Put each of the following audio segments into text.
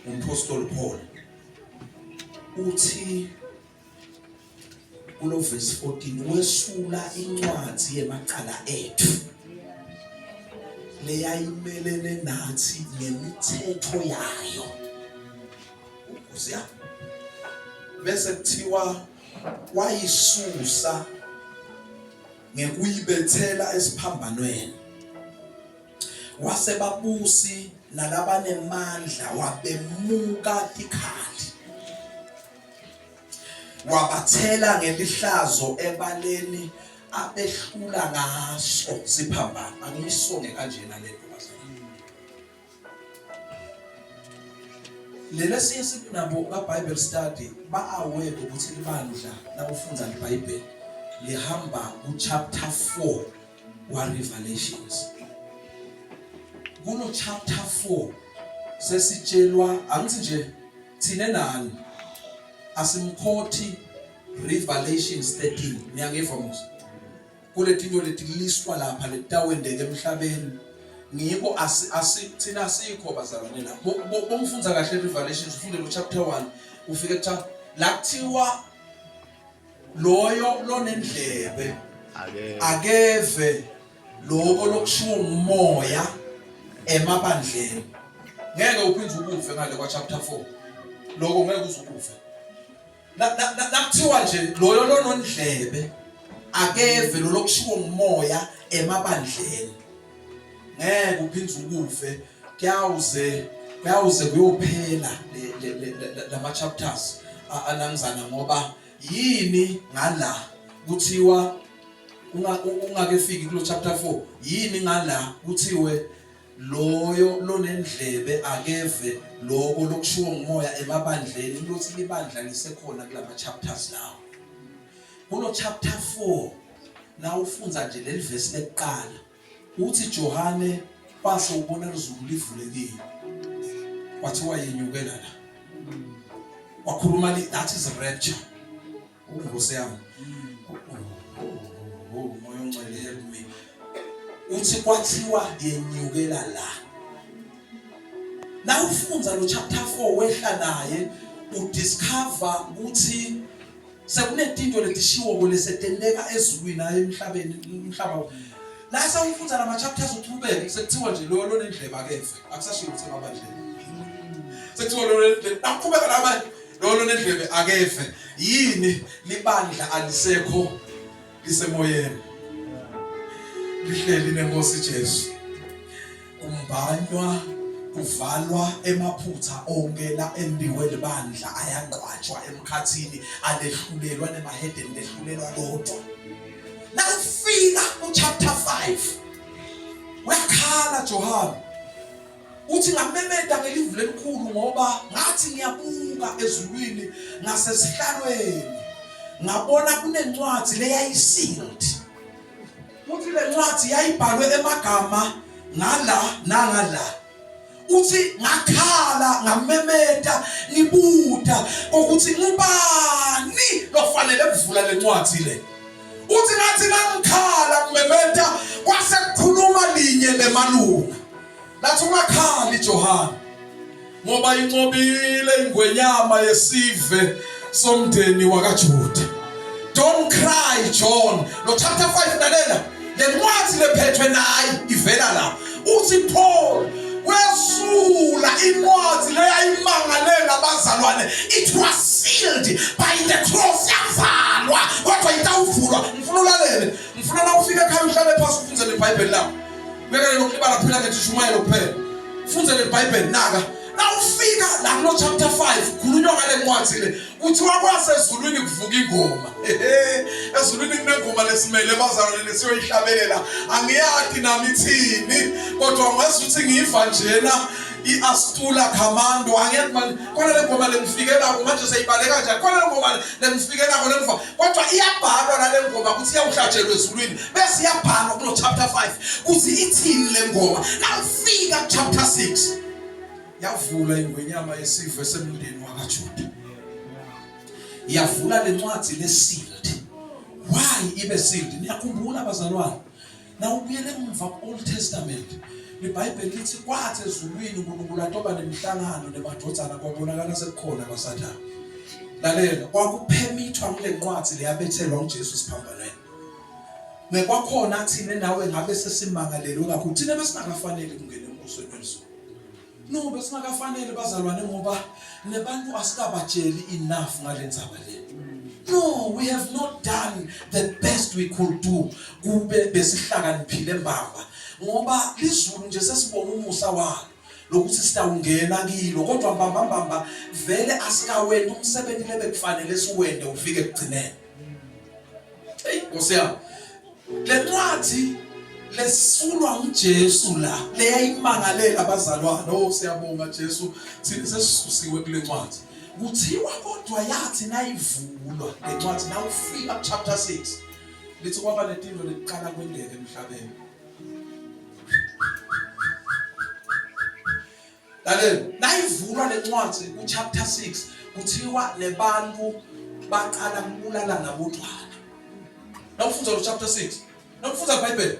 Umpostoli Paul uthi kulo verse 14 wesula incwadi yemacala ethu leyayimelene nathi ngemithetho yayo ukuze bese kuthiwa wayisusa ngekuyibethela esiphambanweni wasebabusi nalabanemandla wabemuka tikhali wabathela ngelihlazo ebaleni abehlula ngaso siphambano angiyisonge kanjena lento bazalwane lele siye sinabo ka Bible study ba aware ukuthi libandla nakufundza iBhayibheli lihamba ku chapter 4 wa Revelations kulo chapter 4 sesitshelwa angithi nje thina nani asimkhothi Revelations 13 niyangiva mos kuletinto letiliswa lapha letawendeka emhlabeni ngiko asi asi thina asikho bazalwane la bomfundza kahle Revelations ufunde lo chapter 1 ufike kuthiwa la kuthiwa loyo lonendlebe akeve lokho lokushiwo ngumoya emabandleni ngeke uphinde ukuve ngale kwa chapter 4 lokho ngeke uze ukuve nakuthiwa nje loyo lonondlebe akeve lo lokushiwo ngumoya emabandleni ngeke uphinde ukuve kuyawuze kuyawuze kuyophela lama chapters anangizana ngoba yini ngala kuthiwa ungakefiki kulo chapter 4 yini ngala kuthiwe loyo lonendlebe akeve lokho lokushiwo ngumoya emabandleni ukuthi libandla lisekhona kulama chapters lawo kulo chapter 4 na ufunza nje leli verse lekuqala Uthi Johane wase ubona izulu livulekile. Kwathiwa yenyukela la. Wakhuluma that is rapture. Ungosi yami. Oh, moya ongcwele help me. Uthi kwathiwa yenyukela la. Na ufunza lo chapter 4 wehla naye udiscover ukuthi sekunetinto letishiwo lesetenteka ezulwini hayi emhlabeni umhlaba la sewufunda lama chapters uchubeke sekuthiwa nje loyo lonendlebe akeve akusashiwo ukuthi emabandleni sekuthiwa loyo lonendlebe aqhubeka lamanje loyo lonendlebe akeve yini libandla alisekho lisemoyeni lihleli nenkosi Jesu kumbanywa kuvalwa emaphutha onke la embiwe libandla ayangqwatshwa emkhathini alehlulelwa nemahedeni lehlulelwa lodwa nakufika kuchapter 5 uyakhala Johane uthi ngamemeta ngelivu lelikhulu ngoba ngathi ngiyabuka ezulwini ngasesihlalweni ngabona kunencwadi leyayisealed uthi le ncwadi yayibhalwe emagama ngala nangala uthi ngakhala ngamemeta ngibuta ukuthi ngubani lofanele kuvula le ncwadi le uthi ngathi ngangikhala ngimemeta kwase kukhuluma linye lemalunga lathi ungakhali Johane ngoba inqobile ingwenyama yesive somndeni wakaJuda don't cry John lo chapter 5 lalela le ncwadi lephethwe nayi ivela la uthi Paul wesula incwadi leyayimangalela abazalwane it was sealed by the cross yavalwa kodwa itawuvulwa ngifuna ulalele ngifuna na ufike ekhaya uhlale phansi ufunze lebhayibheli lakho Bekele lokulibala kuphela ngethi shumayelo kuphela. Funze leBhayibheli naka. Nawufika la kulo chapter 5 khulunywa ngale ncwadi le kuthiwa kwasezulwini kuvuka ingoma. Ezulwini kunengoma lesimele bazalwane lesiyoyihlabelela. Angiyati nami ithini kodwa ngazi ukuthi ngiyiva njena i-astula commando angeke manje khona le ngoma lengifikelako manje seyibaleka kanjani khona le ngoma lengifikelako lemva kodwa iyabhalwa nale ngoma ukuthi iyawuhlatshelwa ezulwini bese iyabhalwa kulo chapter 5 ukuthi ithini le ngoma nawufika ku chapter 6 yavula ingwenyama yesive semndeni wakaJuda yavula lencwadi lesealed why ibe sealed niyakhumbula bazalwane nawubuyele emva ku Old Testament LiBhayibheli lithi kwathi ezulwini uNkulunkulu atoba nemihlangano nemadvodzana kwabonakala sekukhona kwaSathane. Lalela, kwakuphemithwa kule ncwadi leyabethelwa uJesu siphambanweni. Ngekwakhona thina nawe ngabe sesimangalelwe kakhulu. Thina besingakafanele kungena embusweni wezulu. No, besingakafanele bazalwane ngoba nebantu asikabatsheli enough ngale ndzaba le. No, we have not done the best we could do. Kube besihlakaniphile mbamba ngoba lizulu nje sesibonga umusa walo lokuthi sitawungena kilo kodwa mbamba mbamba vele asikawenti umsebenzi lebekufanele siwende ufike ekugcineni. Hey Nkosi yami. Le ncwadi lesulwa nguJesu la leyayimangalela abazalwane. Oh siyabonga Jesu thina sesisusiwe kule ncwadi. Kuthiwa kodwa yathi nayivulwa le ncwadi nawufika ku chapter 6 lithi kwaba netinto lekuqala kwendeka emhlabeni. Lalela, nayivulwa lencwadi ku chapter 6 kuthiwa nebantu baqala kubulala nabodwana. Nawufunda lo chapter 6, nawufunda iBhayibheli,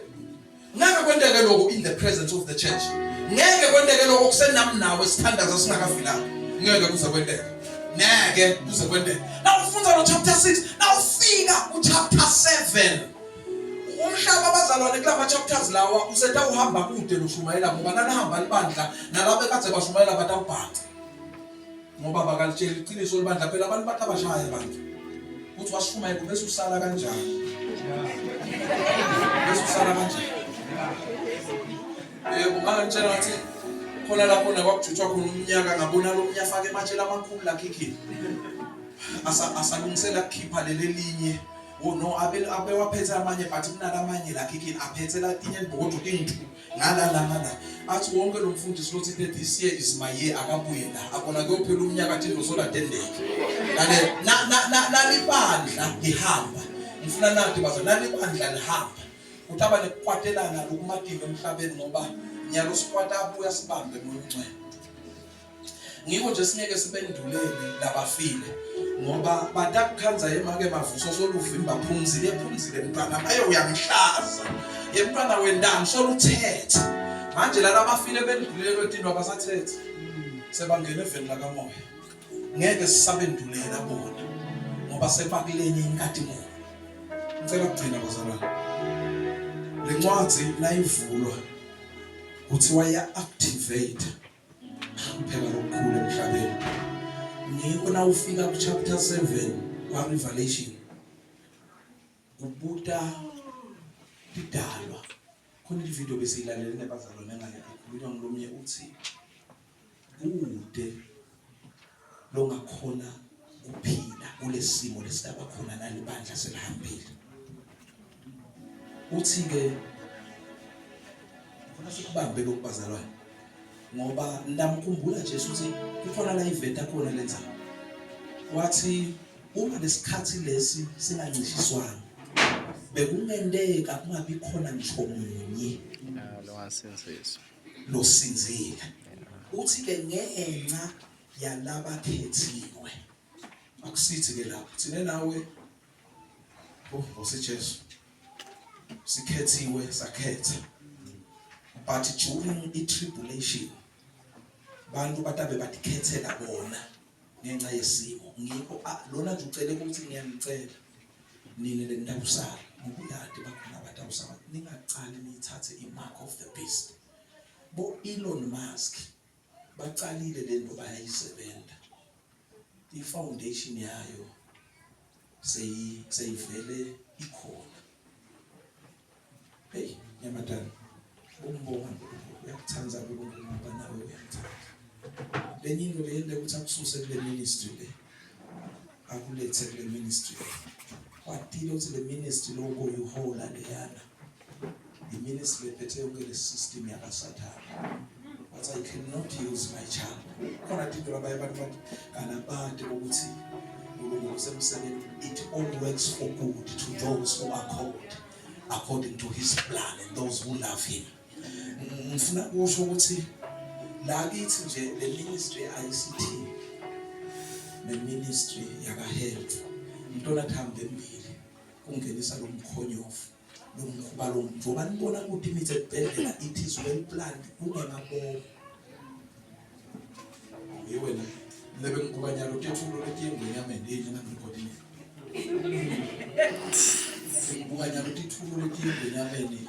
ngeke kwenteke lokho in the presence of the church. Ngeke kwenteke lokho kusenami nawe sithandaza singakavilanga. Ngeke kuze kwenteke. Ngeke kuze kwenteke. Nawufunda lo chapter 6, nawufika ku chapter 7 Umhlaba abazalwane kulama chapters lawa usetawuhamba kude loshumayela ngoba nanihamba libandla nalabo ekade bashumayela batawubhaca ngoba bakalitsheli iqiniso libandla phela abantu bathi abashaya abantu ukuthi washumayela bese usala kanjani bese usala kanjani yebo ngangitshela ngathi khona lapho nakwakujutshwa khona umnyaka ngabona lo mnyaka afake ematshe amakhulu lakhikhile asalungisela kukhipha leli elinye Oh no abe abewaphethe amanye but kunalamanye la kikini aphethe latinye libhokodo tintu ngala la ngala athi wonke lo mfundisi lothi this year is my year akabuye la akona kuyophela umnyaka thina uzolatendeke nale na na nalibandla lihamba ngifuna nathi bazo nalibandla lihamba utaba nekukwatelana lokumatima emhlabeni ngoba nyalo sikwata abuya sibambe moya ongcwele Ngiko nje singeke sibendulele labafile ngoba batakukhanza yemake mavuso soluvimba phumzile phumzile mntwana baye uyamhlaza yemntwana wendani soluthethe manje laba abafile bendulele lwetinto abasathethe sebangena eveni lakamoya ngeke sisabendulela bona ngoba sebakulenye inkathimulo ngicela ukugcina bazalwane le ncwadi nayivulwa kuthiwa ya-activate Phela lokukhulu emhlabeni. Ngikho na ufika ku chapter 7 kwa Revelation kubuta tidalwa khona ivideo besiyilalele nebazalwane ngale ikhulunywa ngilomnye uthi kude longakhona kuphila kulesimo lesitaba khona nalibandla selihambile uthi ke khona sikubambe lokhu bazalwane ngoba ndamkhumbula Jesu ukuthi kukhona la iveta khona lenza wathi uma lesikhathi lesi singancishiswanga bekungenteka kungabi khona ngisho munye losinzile uthi ke ngenxa yalabakhethiwe akusithi ke lapho thina nawe oh Nkosi Jesu sikhethiwe sakhetha but during i tribulation bantu batabe batikhethela bona ngenxa yesimo ngikho ah, lona nje ucele ukuthi ngiyanicela nina lenitawusala ngokuyade bakhona abatawusala ningaqali niyithathe i-mark of the beast bo Elon Musk baqalile lento bayayisebenza i-foundation yayo seyi seyivele ikhona hey nyamadala umbonga uNkulunkulu uyakuthanda uNkulunkulu ngoba nawe uyamthanda lenye into leyente ukuthi akususe kule ministry le akulethe kule ministry watile ukuthi le ministry lokho uyihola leyana i-ministry ephethe yonke le system yakasathane but I cannot use my child khona tinto labanye abantu bathi kanabade ukuthi uNkulunkulu usemsebeni it all works for good to those who are called according to his plan and those who love him ngifuna kusho ukuthi la kithi nje le ministry ICT ne ministry yaka health into nathi hambe embili kungenisa lo mkhonyovu. Lo mkhuba lo njengoba nibona ukuthi imithi ekubhedlela it is well planned kungemabomu. Ye wena lebe ngikuba nyalo tethulo letiyengwenyameni yini ngangirekhodini. Ngibuka nyalo tithulo letiyengwenyameni.